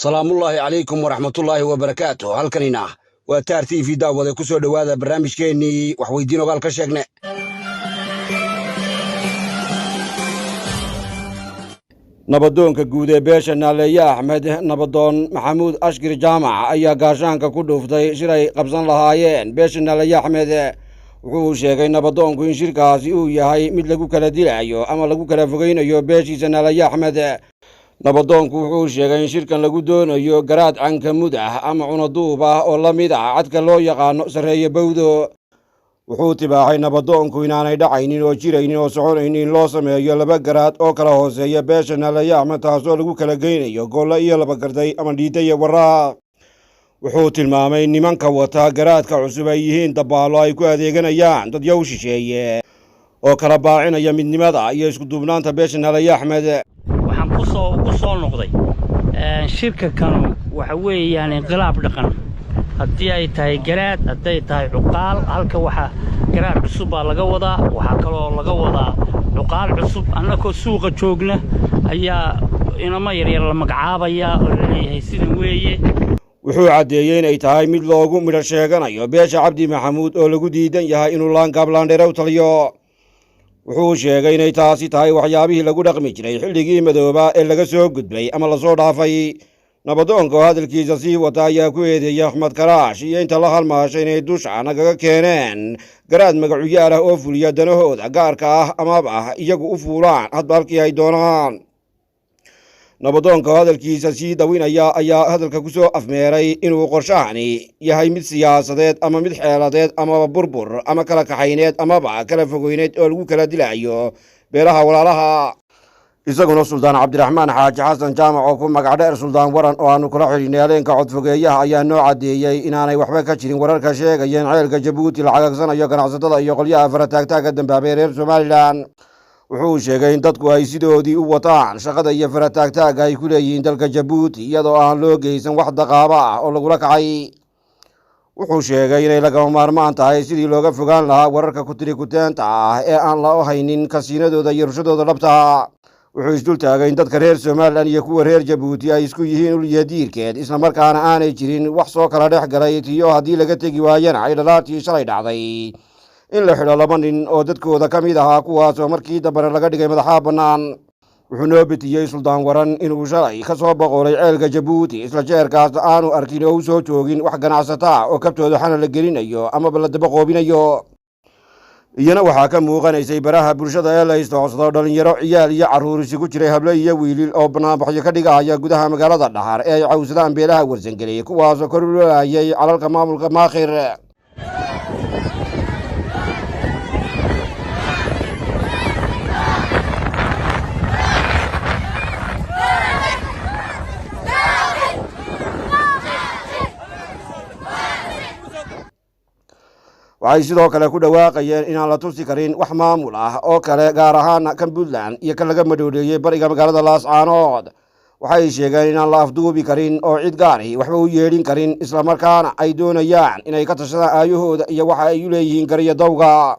Salaamullaahi calaykum waraxmatullaahi wabarakaatu. Halkanina waa Taar TV. Daawade, ku soo dhowaada barnaamijkeennii Waxweydiin Ogaal ka Sheegne. Nabadoonka guud ee beesha Naaleeye Axmed, Nabadoon Maxamuud Ashkir Jaamac, ayaa gaashaanka ku dhuuftay shir ay qabsan lahaayeen beesha Naaleeye Axmed. Wuxuu sheegay nabadoonku in shirkaasi uu yahay mid lagu kala dilayo ama lagu kala fogeynayo beeshiisa Naaleeye Axmed. Nabadoonku wuxuu sheegay in shirkan lagu doonayo garaad cankamud ah ama cunaduub ah oo la mid ah cadka loo yaqaano Sarreeye Bawdo. Wuxuu tibaaxay nabadoonku inaanay dhacaynin oo jiraynin oo soconaynin in loo sameeyo laba garaad oo kala hooseeya beesha Naaleeye Axmed, taasoo lagu kala geynayo golle iyo laba garday ama dhiida iyo waraaq. Wuxuu tilmaamay nimanka wata garaadka cusub ay yihiin dabaallo ay ku adeeganayaan dad yow shisheeye oo kala baacinaya midnimada iyo isku duubnaanta beesha Naaleeye Axmed. Waxaan kusoo ugu soo noqday shirka kanu waxa weeyaan inqilaab dhaqan, haddii ay tahay garaad, hadday tahay cuqaal. Halka waxaa garaad cusub baa laga wadaa, waxaa kaloo laga wadaa cuqaal cusub. Annakoo suuqa joogna ayaa inamo yaryar la magacaabayaa oo laleeyahay sidan weeye. Wuxuu caddeeyey inay tahay mid loogu midho sheeganayo beesha Cabdi Maxamuud oo lagu diidan yahay inuu laangaablaandheere u taliyo. Wuxuu sheegay inay taasi tahay waxyaabihii lagu dhaqmi jiray xilligii madooba ee laga soo gudbay ama lasoo dhaafay. Nabadoonka oo hadalkiisa sii wata ayaa ku eedeeyey Axmed Karaash iyo inta la halmaashay inay dusha nagaga keeneen garaad magacuyaal ah oo fuliya danahooda gaarka ah amaba iyagu u fuulaan hadba halkii ay doonaan. Nabadoonka oo hadalkiisa sii dawinaya ayaa hadalka ku soo afmeeray inuu qorshahani yahay mid siyaasadeed ama mid xeeladeed amaba burbur ama kala kaxayneed amaba kala fogeyneed oo lagu kala dilayo beelaha walaalaha. Isaguna Suldaan Cabdiraxmaan Xaaji Xasan Jaamac oo ku magac dheer Suldaan Waran oo aanu kula xidhiinay aleenka codfogeeyaha ayaa noo caddeeyey inaanay waxba ka jirin wararka sheegaya in ceelka Jabuuti la cagagsanayo ganacsatada iyo qolyaha farataagtaagka dambaabay reer Somalilan. Wuxuu sheegay in dadku ay sidoodii u wataan shaqada iyo farataagtaagga ay ku leeyihiin dalka Jabuuti, iyadoo aan loo geysan wax daqaabo ah oo lagula kacay. Wuxuu sheegay inay lagama maarmaan tahay sidii looga fogaan lahaa wararka kutirikuteenta ah ee aan la haynin kasiinadooda iyo rushadooda dhabta. Wuxuu isdul taagay in dadka reer Somalilan iyo kuwa reer Jabuuti ay isku yihiin uliya diirkeed, islamarkaana aanay jirin wax soo kala dhex galay, tiyo haddii laga tegi waayana ay dhalaartii shalay dhacday in la xidho laba nin oo dadkooda ka mid ahaa, kuwaasoo markii dambena laga dhigay madaxaa bannaan. Wuxuu noo betiyey Suldaan Waran inuu shalay ka soo boqolay ceelka Jabuuti, isla jeerkaasna aanu arkin oo u soo joogin wax ganacsataa oo kabtooda xana la gelinayo amaba la daba qoobinayo. Iyana waxaa ka muuqanaysay baraha bulshada ee la istoocsado dhalinyaro, ciyaal iyo carruur isugu jiray, hable iyo wiilil oo banaanbaxyo ka dhigaya gudaha magaalada Dhaxar ee ay cawsadaan beelaha Warsangeliyey, kuwaasoo kor ulolayay calalka maamulka Maakhir. Waxay sidoo kale ku dhawaaqayeen inaan la tusi karin wax maamul ah oo kale, gaar ahaan kan Puntland iyo kan laga madhooleeyey bariga magaalada Laascaanood. Waxay sheegeen inaan la afduubi karin oo cid gaari waxba u yeedhin karin, islamarkaana ay doonayaan inay ka tashadaan aayahooda iyo waxa ay u leeyihiin gariyo dawga.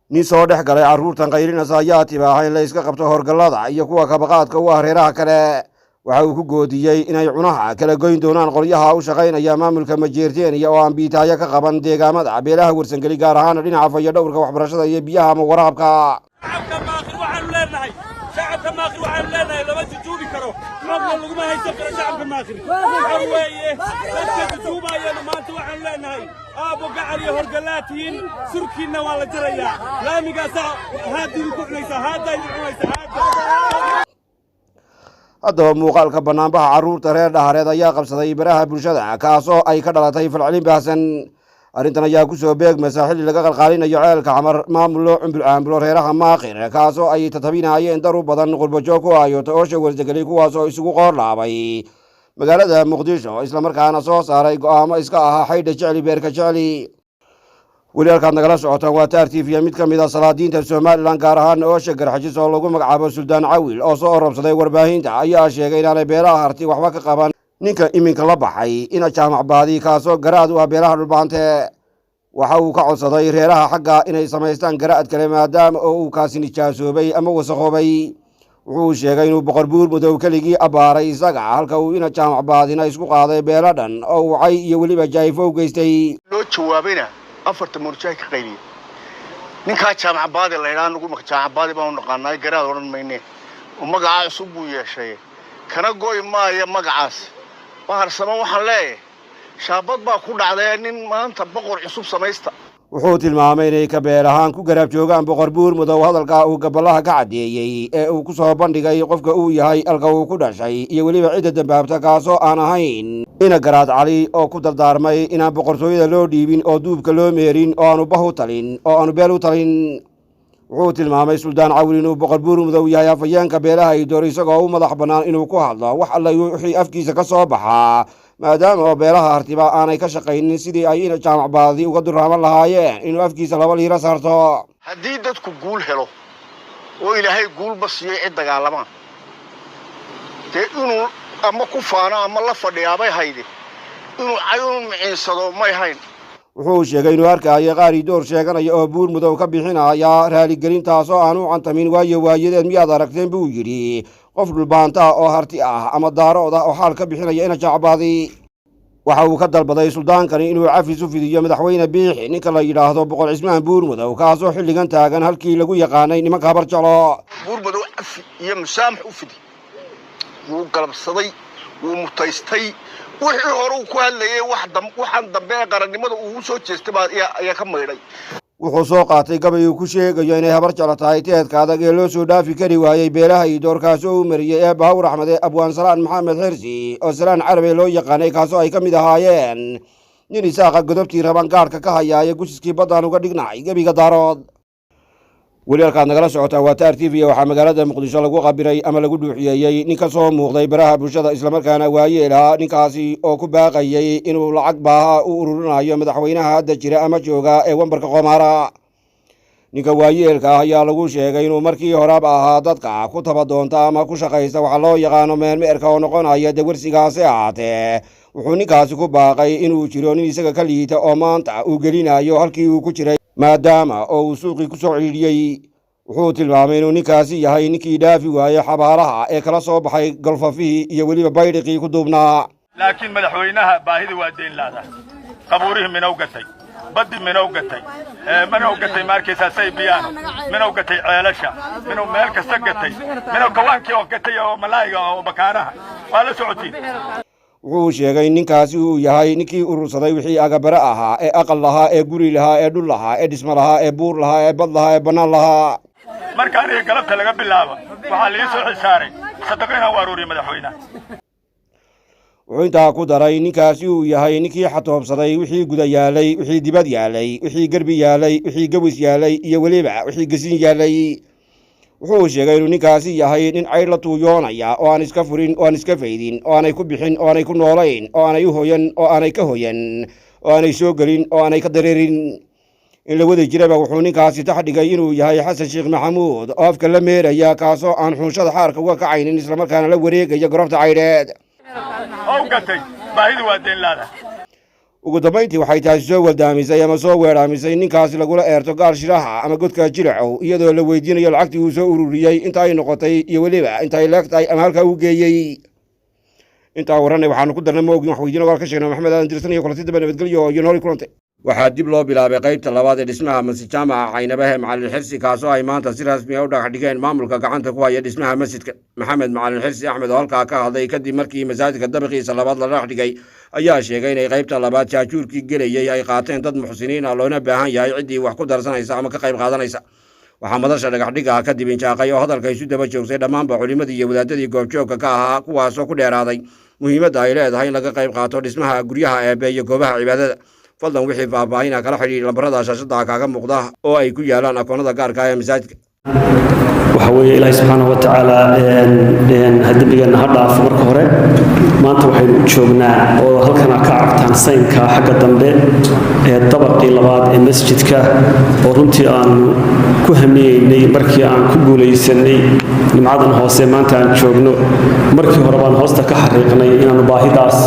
Nin soo dhex galay carruurtan qaylinasa ayaa tibaaxay in la iska qabto horgallada iyo kuwa kabaqaadka u ah reeraha kale. Waxa uu ku goodiyey inay cunaha kala goyn doonaan qolyaha u shaqaynaya maamulka Majeerteeniya oo aan biitaayo ka qaban deegaamada beelaha Warsangeli, gaar ahaana dhinaca fayadhowrka, waxbarashada iyo biyaha ama waraabka. Shacabka Maakir waxaanu leenahay, shacabka Maakir waxaanu leenahay, lama jujuubi karo, xoogna laguma haysan karo shacabka Maakir. Waxa weeye dadka jujuubayana maanta waxaanu leenahay, aabbo gacal iyo horgallaa tihiin, surkiinna waa la jarayaa, laamigaasaa haadidu ku cunaysaa, haaddaa idin cunaysaa haadda. Haddaba muuqaalka banaanbaxa carruurta reer Dhahareed ayaa qabsaday baraha bulshada, kaasoo ay ka dhalatay falcelin baahsan. Arrintan ayaa kusoo beegmaysa xilli laga qalqaalinayo ceelka Xamar maamul loo cumbul caambulo reeraha Maaqir, kaasoo ay tatabinaayeen dar u badan qurbajoog ku ayoota oosha Warsagelay, kuwaasoo isugu qoor laabay magaalada Muqdisho, islamarkaana soo saaray go'aamo iska ahaa xaydha jecli beerka jecli. Weli halkaad nagala socotaan waa Taar TV. Mid ka mid a salaadiinta Somalilan, gaar ahaan oosha Garxajis oo lagu magacaabo Suldaan Cawil oo soo orobsaday warbaahinta, ayaa sheegay inaanay beelaha Harti waxba ka qaban ninka iminka la baxay ina Jaamac Baadi, kaasoo garaad u ah beelaha Dhulbaante. Waxa uu ka codsaday reeraha xagga inay samaystaan garaad kale, maadaama oo uu kaasi nijaasoobay ama wasakhoobay. Wuxuu sheegay inuu Boqor Buurmadow keligii abbaaray isaga, halka uu ina Jaamac Baadina isku qaaday beelo dhan oo uu cay iyo weliba jaayfo u geystay. Loo jawaabayna afarta murjaay ka qayliya. Ninkaa Jaamac Baadi la idhaa, nagu Jaamac Baadi baanu naqaanaa, garaad odhan mayne. Magacaa cusub buu yeeshay, kana goy maayo magacaas. Baharsamo waxaan leeyahay, shaabad baa ku dhacday nin maanta boqor cusub samaysta. Wuxuu tilmaamay inay kabeel ahaan ku garaab joogaan Boqor Buurmadow. Hadalka uu gabalaha ka caddeeyey ee uu ku soo bandhigay qofka uu yahay, halka uu ku dhashay iyo weliba cidda dambaabta, kaasoo aan ahayn ina Garaad Cali, oo ku dardaarmay inaan boqortooyada loo dhiibin oo duubka loo meerin oo aanu bah u talin oo aanu beel u talin. Wuxuu tilmaamay Suldaan Cawil inuu Boqor Buurmadow yahay afhayeenka beelaha Idoor, isagoo u madax bannaan inuu ku hadlo wax alla wixii afkiisa ka soo baxaa, maadaama oo beelaha Hartiba aanay ka shaqaynin sidii ay ina Jaamac Baadi uga duraaman lahaayeen inuu afkiisa laba liira saarto. Haddii dadku guul helo oo Ilaahay guulba siiyo, cid dagaalamaan dee inuu ama ku faano ama la fadhiyaabay hayde, inuu cay u miciinsado may hayn. Wuxuu sheegay inuu arkaayo qaar Idoor sheeganaya oo Buurmadow ka bixinaya raaligelin, taasoo aan u cantamin, waayo waayadeed miyaad aragteen, buu yidhi, qof dhulbaanta ah oo Harti ah ama Daarood ah oo xaal ka bixinaya ina Jaacbaadi? Waxa uu ka dalbaday suldaankani inuu cafis u fidiyo madaxweyne Biixi ninka la yidhaahdo Boqor Cismaan Buurmadow, kaasoo xilligan taagan halkii lagu yaqaanay nimanka Habar Jeclo. Buurmadow cafi iyo musaamax u fidi. Wuu galabsaday, wuu mutaystay wixii hore uu ku hadlayay. Waxaan dambe ee qarannimada ugu soo jeestay baa ayaa ka maydhay. Wuxuu soo qaatay gabay uu ku sheegayo inay Habar Jeclo tahay teedka adag ee loo soo dhaafi kari waayey beelaha Idoor, kaasoo uu mariyey Eebba Hawr Axmed ee abwaan Salaan Maxamed Xirsi oo Salaan Carabe loo yaqaanay, kaasoo ay ka mid ahaayeen nin Isaaqa godobtii raban gaadhka ka hayaaye, gusiskii baddaan uga dhignay gebiga Daarood. Weli halkaad nagala socotaa waa Taar TV. Waxaa magaalada Muqdisho lagu qabiray ama lagu dhuuxiyeeyey nin ka soo muuqday baraha bulshada, islamarkaana waayeelaha, ninkaasi oo ku baaqayey inuu lacag baaha u ururinayo madaxweynaha hadda jira ama jooga ee wambarka qomaara. Ninka waayeelka ah ayaa lagu sheegay inuu markii horeba ahaa dadka ku tabadoonta ama ku shaqaysta waxaa loo yaqaano meelmeerka oo noqonaya dawarsigaasi. Ahaatee, wuxuu ninkaasi ku baaqay inuu jiro nin isaga ka liita oo maanta uu gelinayo halkii uu ku jiray, maadaama oo uu suuqii ku soo cidhiidhiyey. Wuxuu tilmaamay inuu ninkaasi yahay ninkii dhaafi waayey xabaalaha ee kala soo baxay golfafihii iyo weliba baydhiqii ku duubnaa. Laakiin madaxweynaha baahida waa deyn laada. Qabuurihii minow gatay, baddi minow gatay, minow gatay, ma arkaysaa, saybiyaano minow gatay, ceelasha minow meel kasta gatay, minow kawaankii oo gatay oo malaayiga oo bakaaraha waa la socotiin. Wuxuu sheegay in ninkaasi uu yahay ninkii urursaday wixii agabare ahaa ee aqal lahaa ee guri lahaa ee dhul lahaa ee dhismo lahaa ee buur lahaa ee bad lahaa ee bannaan lahaa. Marka aniga galabta laga bilaabo waxaa lii soo xilsaaray sadaqa inaan u aruuriyo madaxweynaha. Wuxuu intaa ku daray ninkaasi uu yahay ninkii xatoobsaday wixii guda yaalay, wixii dibad yaalay, wixii gerbi yaalay, wixii gawis yaalay iyo weliba wixii gesin yaalay. Wuxuu sheegay inuu ninkaasi yahay nin caydh la tuuyoonaya oo aan iska furin oo aan iska faydin oo aanay ku bixin oo aanay ku noolayn oo aanay u hoyan oo aanay ka hoyan oo aanay soo gelin oo aanay ka dareerin in la wadi jiraba. Wuxuu ninkaasi tax dhigay inuu yahay Xasan Sheekh Maxamuud oo afka la meeraya, kaasoo aan xunshada xaarka uga kacaynin, islamarkaana la wareegaya gorofta caydheed. Oo gatay baahida waa deyn laada. Ugu dambayntii, waxay taasi soo waldaamisay ama soo weeraamisay ninkaasi lagula eerto gaar shiraha ama godka Jilacow, iyadoo la weydiinayo lacagtii uu soo ururiyey inta ay noqotay iyo weliba inta ay leeg tahay ama halkaa uu geeyey. Intaa warranay waxaanu ku darnay ma ogin wax weydiin ogaal ka sheegnay. Maxamed Aadan Dirsan iyo kulanti dambe, nabadgelyo iyo nooli kulante. Waxaa dib loo bilaabay qaybta labaad ee dhismaha masjid jaamaca Caynabahe Macalin Xirsi, kaasoo ay maanta si rasmi ah u dhagax dhigeen maamulka gacanta ku haya dhismaha masjidka. Maxamed Macalin Xirsi Axmed oo halkaa ka hadlay kadib markii masaajidka dabiqiisa labaad la dhagax dhigay ayaa sheegay inay qaybta labaad jaajuurkii gelayey ay qaateen dad muxsiniin ah, loona baahan yahay ciddii wax ku darsanaysa ama ka qayb qaadanaysa. Waxaa madasha dhagax dhiga kadib injaaqay oo hadalka isu daba joogsay dhammaanba culimmadii iyo wadaadadii goobjoogka ka ahaa, kuwaasoo ku dheeraaday muhiimadda ay leedahay in laga qayb qaato dhismaha guryaha Eebe iyo goobaha cibaadada. Fadlan wixii faahfaahina kala xidhiidh lambarada shaashada kaaga muuqda oo ay ku yaalaan akoonada gaarka ah ee masaajidka. Waxa weeye, Ilaahay subxaanahu wa tacaala ha dembigeenna ha dhaafo. Marka hore, maanta waxaynu u joognaa oo halkan aad ka aragtaan saynka xagga dambe ee dabaqii labaad ee masjidka, oo runtii aanu ku hamiyeynay markii aan ku guulaysanay nimcadan hoose maanta aan joogno. Markii hore baan hoosta ka xariiqnay inaanu baahidaas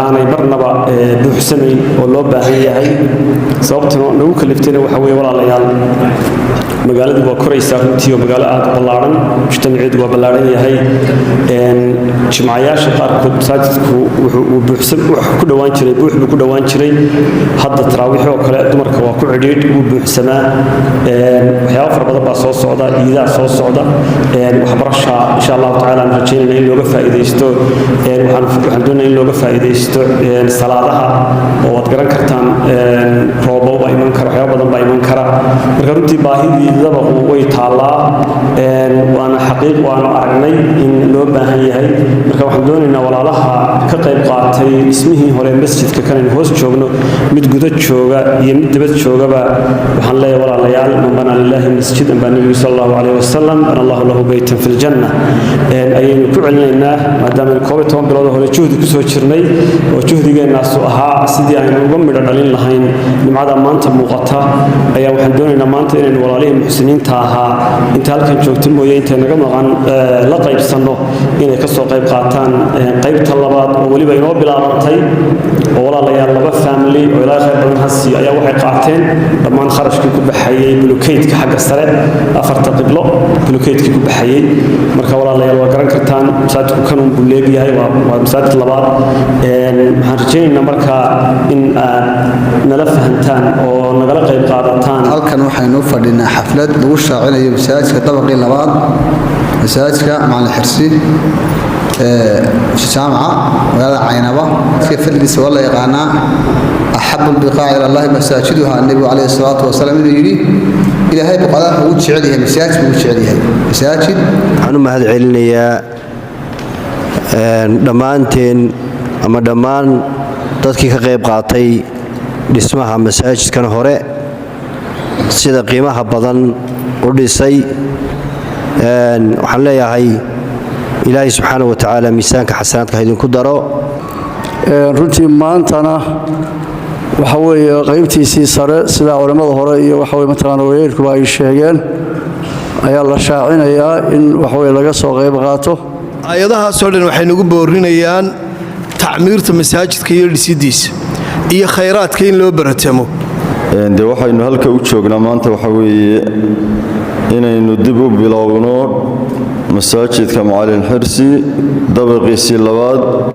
aanay marnaba. marnaba buuxsamayn oo loo baahan yahay. Sababtuna nagu kaliftayna waxa weeye, walaalayaal, magaaladu waa koraysaa runtii, oo magaalo aad u ballaaran, mujtamaceedu waa ballaaran yahay. Jimcayaasha qaarkood masaajidku wuxuu buuxsan ku dhowaan jiray, buux buu ku dhowaan jiray. Hadda taraawiix oo kale dumarka waa ku cidhiidh, wuu buuxsamaa. Waxyaabo fara badan baa soo socda, ciidaa soo socda, waxbarasha insha Allahu tacaala aan rajaynayna in looga faa'iidaysto. Waxaan doonaya in looga faa'iidaysto salaadaha, oo waad garan kartaan, roobo baa iman kara, waxyaabo badan baa iman kara. Marka runtii baahidii dabaqu way taallaa, waana xaqiiq, waanu aragnay in loo baahan yahay. Marka waxaan doonaynaa walaalaha ka qayb qaatay dhismihii hore masjidka kanaynu hoos joogno, mid guda jooga iyo mid dibad joogaba, waxaan leeyahay walaalayaal, man banaa lilaahi masjidan baa nebigu sal Allahu calayhi wasalam, bana Allahu lahu beytan fi ljanna. Ayaynu ku celinaynaa, maadaama 11 bilood hore juhdi kusoo jirnay, oo juhdigeennaasu ahaa sidii aynu uga midho dhalin lahayn nimcada maanta muuqata, ayaa waxaan doonaynaa maanta inaynu walaalihii muxsiniinta ahaa, inta halkan joogta mooye intay naga maqan, la qaybsanno inay ka soo qayb qaataan qaybta labaad, oo weliba inoo bilaabantay, oo walaalayaal laba family oo Ilaahay khayr badan ha siiyo ayaa waxay qaateen dhammaan kharashkii ku baxayay bulukeydka xagga sare, afarta qiblo bulukeydkii ku baxayay. Marka walaalayaal, waa garan kartaan, masaajidku kanun buu leegyahay, waa masaajid labaad. Waxaan rajaynaynaa marka in aad nala fahantaan oo nagala qayb qaadataan. Halkan waxaynu u fadhinaa xaflad lagu shaacinayo masaajidka dabaqii labaad, masaajidka Macalin Xirsi ee jaamaca magaalada Caynaba. Iska fadligiisa waa la yaqaanaa, axabu lbiqaaci ila Allahi masaajiduha, nebigu calayhi salaatu wasalaam inuu yidhi Ilaahay buqadaha ugu jecel yahay masaajid buu ugu jecel yahay masaajid. Waxaan u mahad celinayaa dhammaanteen ama dhammaan dadkii ka qayb qaatay dhismaha masaajidkan hore, sida qiimaha badan u dhisay. Waxaan leeyahay Ilaahay subxaana wa tacaala miisaanka xasanaadka ha idinku daro. Runtii maantana waxa weeye qaybtiisii sare, sidaa culammada hore iyo waxa weye mataqaana wayeelkuba ay sheegeen, ayaa la shaacinayaa in waxaweye laga soo qayb qaato. Aayadahaasoo dhan waxay nagu boorinayaan tacmiirta masaajidka iyo dhisidiisa iyo khayraadka in loo baratamo. Dee waxaynu halka u joognaa maanta waxa weeye inaynu dib u bilowno masaajidka Macalin Xirsi dabaqiisii labaad.